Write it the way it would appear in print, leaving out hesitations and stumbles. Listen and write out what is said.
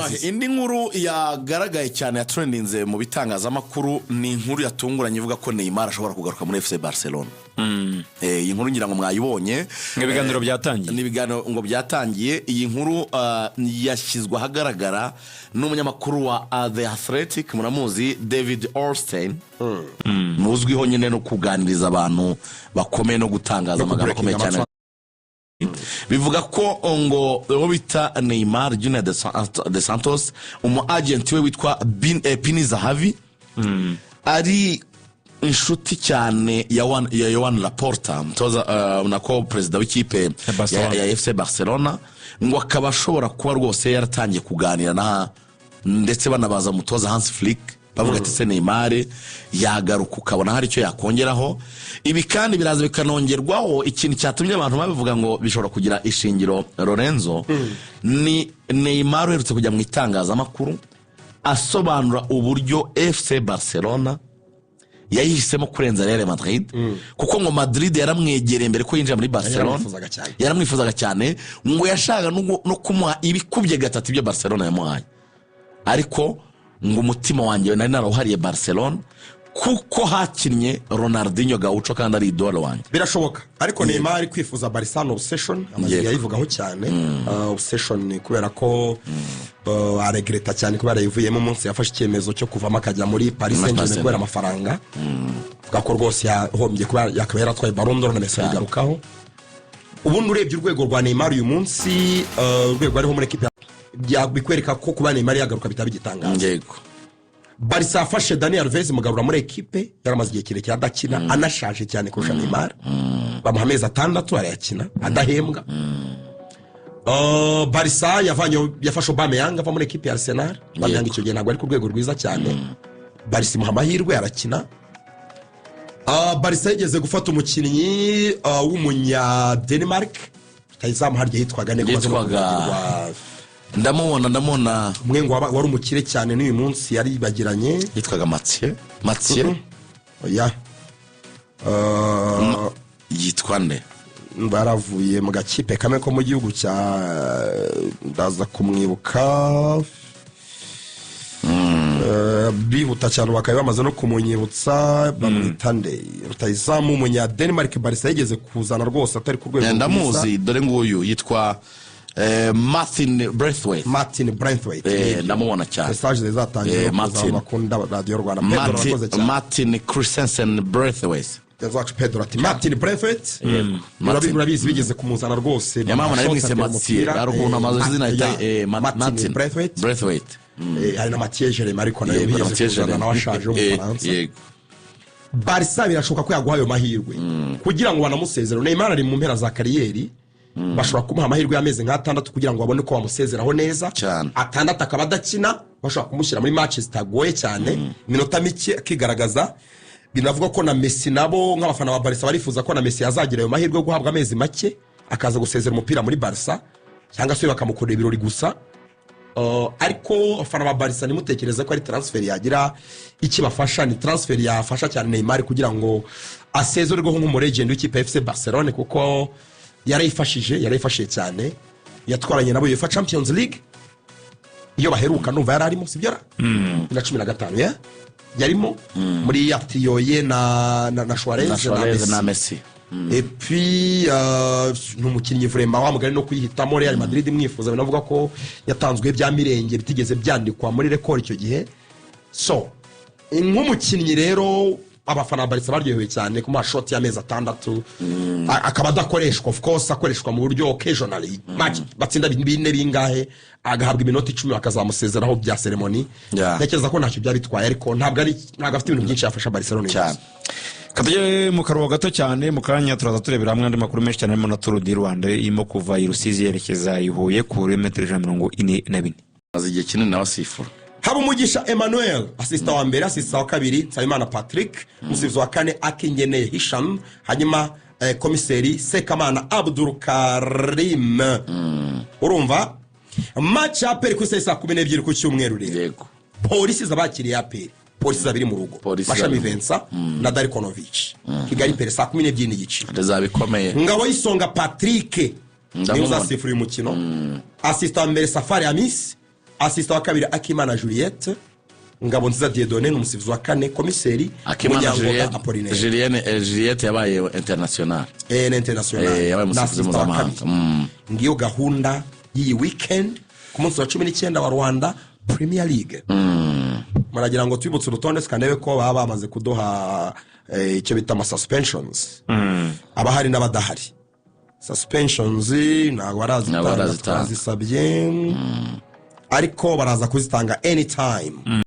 Azizi. Indi nkuru yagaragaye cyane, yatrendinze mu bitangazamakuru, ni inkuru yatunguranye ivuga ko Neymar ashobora kugaruka muri FC Barcelona. Iyi nkuru ngira ngo mwayibonye. Ngo ibiganiro byatangiye. Ni ibiganiro ngo byatangiye. Iyi nkuru yashyizwe ahagaragara n'umunyamakuru wa The Athletic, muramuzi, David Ornstein, muzwiho nyine no kuganiriza abantu bakomeye no gutangaza No amagambo akomeye kubreakinga cyane. Bivuga ko ngo uwo bita Neymar Junior de Santos, umu agent we witwa Pini Zahavi, ari inshuti cyane ya Joan Laporta, umutoza, nako perezida w'ikipe Barcelona. ya FC Barcelona, ngo akaba ashobora kuba rwose yaratangiye kuganira na ndetse banabaza umutoza Hans Flick, bavuga ati: "Se Neymar yagaruka ukabona hari icyo yakongeraho?" Ibi kandi biraza bikanongerwaho ikintu cyatumye abantu babivuga ngo bishobora kugira ishingiro, Lorenzo, ni Neymar uherutse kujya mu itangazamakuru asobanura uburyo FC Barcelona yayihisemo kurenza Real Madrid, kuko ngo Madrid yaramwegereye mbere ko yinjira muri Barcelona. Yaramwifuzaga cyane. Yaramwifuzaga cyane, ngo yashakaga no kumuha ibikubye gatatu ibyo Barcelona yamuhaye, ariko ngo umutima wanjye nari narawuhariye Barcelona kuko hakinnye Ronaldinho Gaucho kandi ari idole wanjye. Birashoboka, ariko Neymar kwifuza Barca ni obsession, amaze yayivugaho cyane. Obsession kubera ko aregreta cyane kubera yivuyemo umunsi yafashe icyemezo cyo kuvamo akajya muri Paris Muri Saint Germain Paris kubera amafaranga, avuga ko rwose yahombye kuba yakaba yaratwaye Ballon d'Or na Messi abigarukaho. Ubundi urebye urwego rwa Neymar uyu munsi, urwego ariho muri ekipe, bikwereka ko kuba Neymar yagaruka bitaba igitangaza. Barca yafashe Daniel Alves imugarura muri ekipe, yaramaze igihe kirekire adakina, anashaje cyane kurusha Neymar, bamuha amezi 6 arayakina adahembwa. Barca yafashe Aubameyang ava muri ekipe ya Arsenal. Aubameyang icyo gihe ntabwo ari ku rwego rwiza cyane, Barca imuha amahirwe arakina. Barca yigeze gufata umukinnyi w'umunya Denmark, rutayizamu, harya yitwaga nde ko maze no kwibagirwa? Ndamubona, ndamubona. Umwe ngo wari umukire cyane, n'uyu munsi yaribagiranye. Yitwaga Mathieu, Mathieu. Oya. Yitwa nde? Baravuye mu gakipe kamwe ko mu gihugu cya, ndaza kumwibuka. Bihuta cyane bakaba bamaze no kumunyibutsa. Bamwita nde? Rutayizamu umunya Denmark Barca yigeze kuzana rwose atari ku rwego rwiza. Ndamuzi, dore nguyu, yitwa Martin Braithwaite. Martin Braithwaite. Ndamubona cyane. Message zari zatangiye no kuza. Martin. Bakunda Radiyo Rwanda, Pedro, arakoze cyane. Martin Christensen Braithwaite. Mugenzi wacu Pedro ati Martin Braithwaite. Martin. Urabizi, bigeze kumuzana rwose. Niyo mpamvu nari mwise Atera Mathieu. umupira. Hari ukuntu amaze izina Martin Martin Braithwaite. Braithwaite. Hari na Mathieu Jeremy, ariko nayo Yego, na bigeze Mathieu kuzana Jeremy. nawe ashaje w'Umufaransa. Barca birashoboka ko yaguha ayo mahirwe kugira ngo banamusezere. Neymar ari mu mpera za carrière, bashobora kumuha amahirwe y'amezi nk'atandatu kugira ngo babone ko bamusezeraho neza. Cyane. 6 akaba adakina, bashobora kumushyira muri match zitagoye cyane, iminota mike akigaragaza. Binavuga ko na Messi nabo nk'abafana ba Barca barifuza ko na Messi yazagira ayo mahirwe yo guhabwa amezi make akaza gusezera umupira muri Barca, cyangwa se bakamukorera ibirori gusa. Ariko abafana ba Barca, ntimutekereze ko ari transfer yagira ikibafasha. Ni transfer yafasha cyane Neymar kugira ngo asezerweho nk'umulegend w'ikipe ya FC Barcelone, kuko yarayifashije, yarayifashije cyane. Yatwaranye nabo UEFA Champions League iyo baheruka, numva yari arimo, sibyo ra? 2015 ya yarimo muri ya trio ye na Suarez na na Suarez na Messi. Messi. Et puis ni umukinnyi vraiment wa mugani no kuyihitamo Real Madrid imwifuza, binavuga ko yatanzwe bya mirenge bitigeze byandikwa muri record icyo gihe. So nk'umukinnyi rero, abafana ba Barca baryohewe cyane kumuha shot y'amezi 6, akaba adakoreshwa, of course akoreshwa mu buryo occasionally, match batsinda bine bingahe agahabwa iminota 10, bakazamusezeraho bya cérémonie. Ntekereza ko ntacyo byaba bitwaye, ariko ntabwo afite ibintu byinshi yafasha Barcelona uyu Cyane. munsi. Katujye mu karuhuko gato cyane. Mu kanya turaza turebera hamwe andi makuru menshi cyane, harimo na Tour du Rwanda irimo kuva i Rusizi yerekeza i Huye ku birometero 144. Maze igihe kinini nawe asifura. Habumugisha Emmanuel, assistant wa mbere, assistant wa kabiri Nsabimana Patrick, umusifuzi wa kane Akingeneye Hisham, hanyuma komiseri Sekamana Abdul Karim. Urumva match ya APR ku isaha saa 12 ku cyumweru rero. Polisi zabakiriye APR, Polisi zabiri mu rugo. Polisi Mashami zabiri. Vincent na Darko Novic, Kigali Pele, saa 12:30. Bizaba bikomeye. Ngabo y'Isonga Patrick niwe Ndamubona. uzasifura uyu mukino, assistant wa mbere Safari Amisi. Assistant wa kabiri, Akimana Juliette. Ngabo Nziza Dieudonné ni umusifuzi wa kane. Komiseri, Akimana Munyangoga Juliette. Apollinaire. Juliette yabaye international. Ni international. Yabaye Ni umusifuzi assistant wa mpuzamahanga. kabiri. Ngiyo gahunda y'iyi weekend ku munsi wa 19 wa Rwanda Premier League. Muragira ngo twibutse urutonde, tukanebe ko baba bamaze kuduha icyo bita ama suspensions, abahari n'abadahari. Suspensions ntabwo Ntabwo barazitanga. barazitanga. Twazisabye, ariko baraza kuzitanga anytime.